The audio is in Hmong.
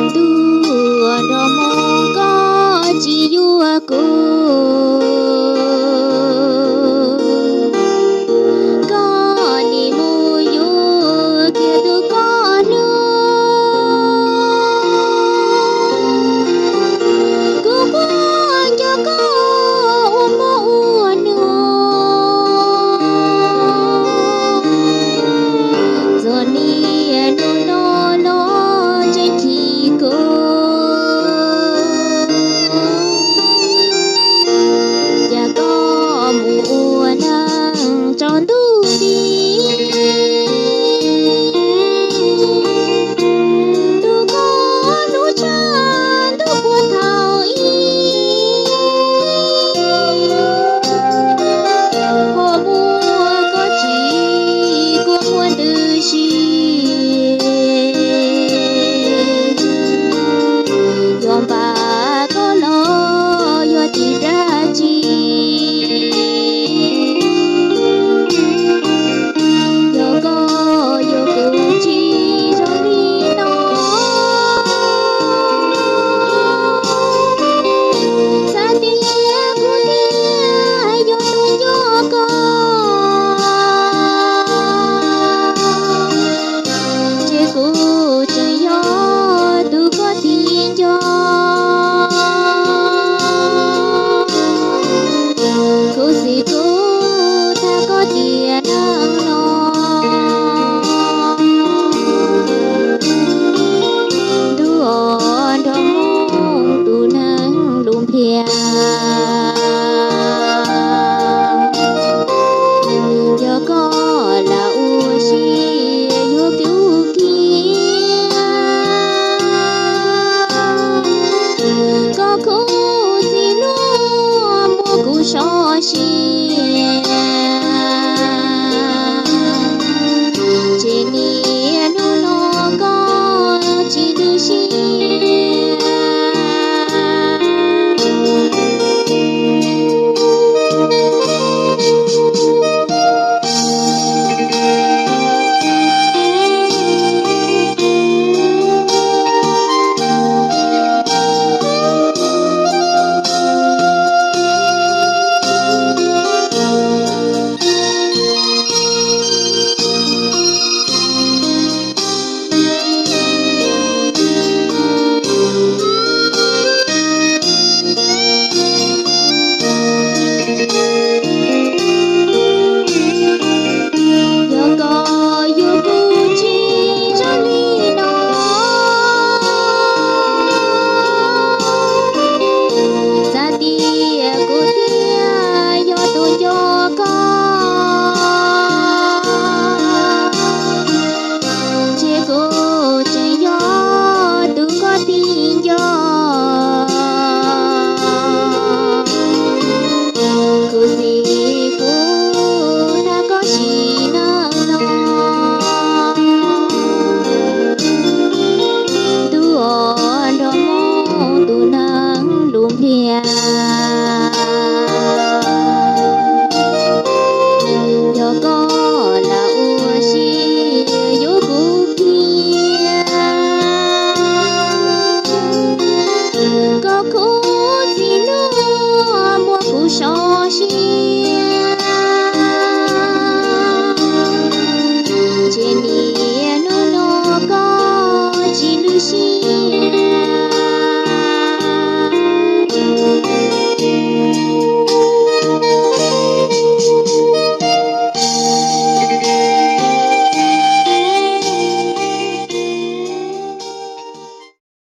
Ntuj, nrog mus koj tsis yuav kuv, koj nim mus yuav kiag tus koj hlub. Kuv quaj nco koj ua hmo ua nua, txog niaj hnub no los tseem chim kuv. Cas koj mus ua neej tsaus ntuj nti, tus koj hlub tshaj ntuj puag thaum ub. Ho muaj koj tsis kua muag ntws si, yog npam koj los yog tim dab tsi, yog koj yuav kuv tsis zoo li no. Xav tias kuv thiaj yog tus nco koj, ces kuv tseem yog tus koj tig nco. Khuv xim kuv thab koj tiam neej no, ntuj os, nrog mus tus neeg lus npias. Yog koj lam ua si yuav kuv kiag, koj khuv xim luag muab kuv sov si.